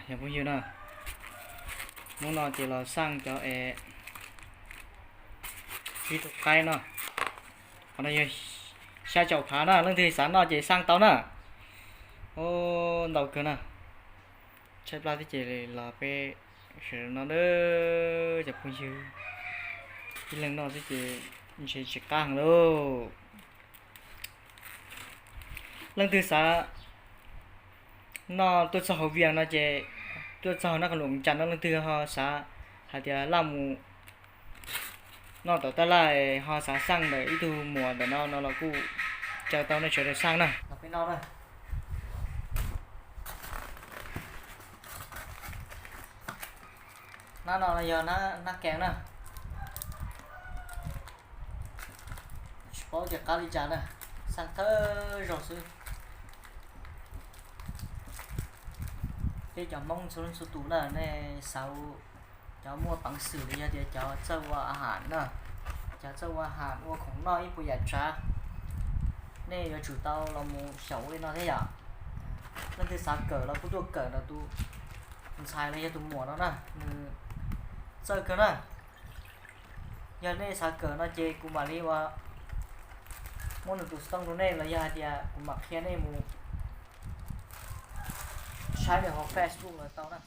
Phooj ywg na, hnub no ces los xaj cov es ib tug qaib no, qhov no yog xya caum phav na, leej twg xav noj ces xaj tau na. Ntau kawg na. Tshaib plab thiab ces los peb sawv daws noj nawb cov phooj ywg. Ib leeg noj xwb ces ntshe tsis qab heev lauj. Leej twg xav noj tuaj txog hauv Vias no ces tuaj txog Naj Qos Luam Cas no, leej twg ho xav hais tias laj mus noj tom tab laj ho xav xaj ntawm ib tug muam ntawm no no los kuj caw tau nej sawv daws xaj na. Los peb noj na. Hnab no yog hnab kees na. Tsis paub tias qab li cas na, xaj thawj zaug xwb. Peb cov Hmoob txhua leej txhua tus na, nej xav, cov muaj peev xwm li yog tias cov txawj ua a has na, cov txawj ua a has ua khoom noj ib puas yam tsav, nej yuav tsum tau los mus xyaum ua li no thiab yom. Leej twg xav kawm los kuj tuaj kawm ntawm tus ntxhais los yog tus muam no na, nws txawj kawg na. Yog nej xav kawm no ces kuv mam li ua, muab nws tus xov tooj rau nej los yog hais tias kuv mam qhia nej mus saib nws hauv Facebook los tau na.